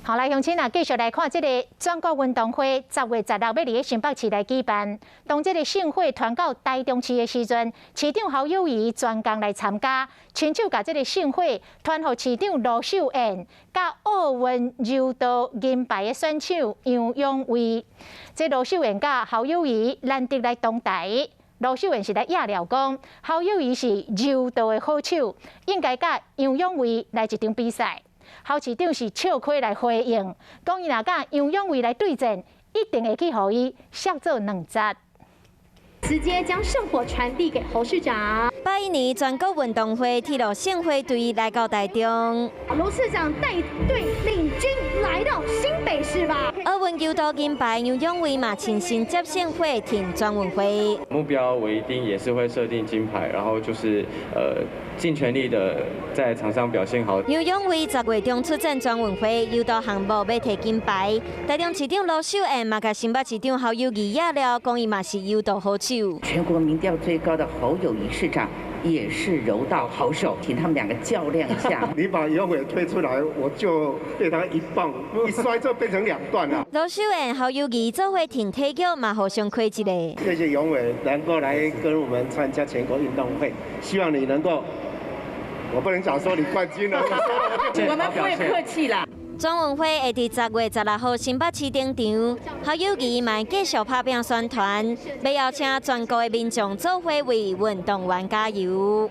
好來，鄉親啊，繼續來看這个全國運動會，10月16欲佇咧新北市來舉辦。當這个聖火傳到台中市的時陣，市長侯友宜專工來參加，親手共這个聖火傳予市長盧秀燕，佮奧運柔道銀牌的選手楊勇緯。這盧秀燕佮侯友宜難得來同台，盧秀燕是來掖料講，侯友宜是柔道的好手，應該佮楊勇緯來一場比賽。侯市長是笑開來回應，講伊若佮楊勇緯來對戰，一定會去予伊摔做兩截。直接將聖火傳遞給侯市長。81年全國運動會鐵路聖火隊來到台中，盧市長帶隊領軍來到新北市吧。奧運柔道金牌楊勇緯嘛親身接聖火挺全運會。目標我一定也是會設定金牌，然後就是盡全力的在場上表現好。楊勇緯10月中出戰全運會柔道項目，欲提金牌。台中市長盧秀燕嘛，共新北市長侯友宜掖料，講伊嘛是柔道好手。全國民調最高的侯友宜市長也是柔道好手，請他們兩個較量一下。你把勇緯推出來，我就被他一棒一摔就變成兩段了。盧秀燕、侯友宜做伙挺體育嘛，互相開一個。謝謝勇緯能夠來跟我們參加全國運動會，希望你能夠，我不能講說你冠軍了。我們不會客氣啦。全運會會佇10月16號新北市登場，侯友宜嘛繼續拍拚宣傳，欲邀請全國的民眾做伙為運動員加油。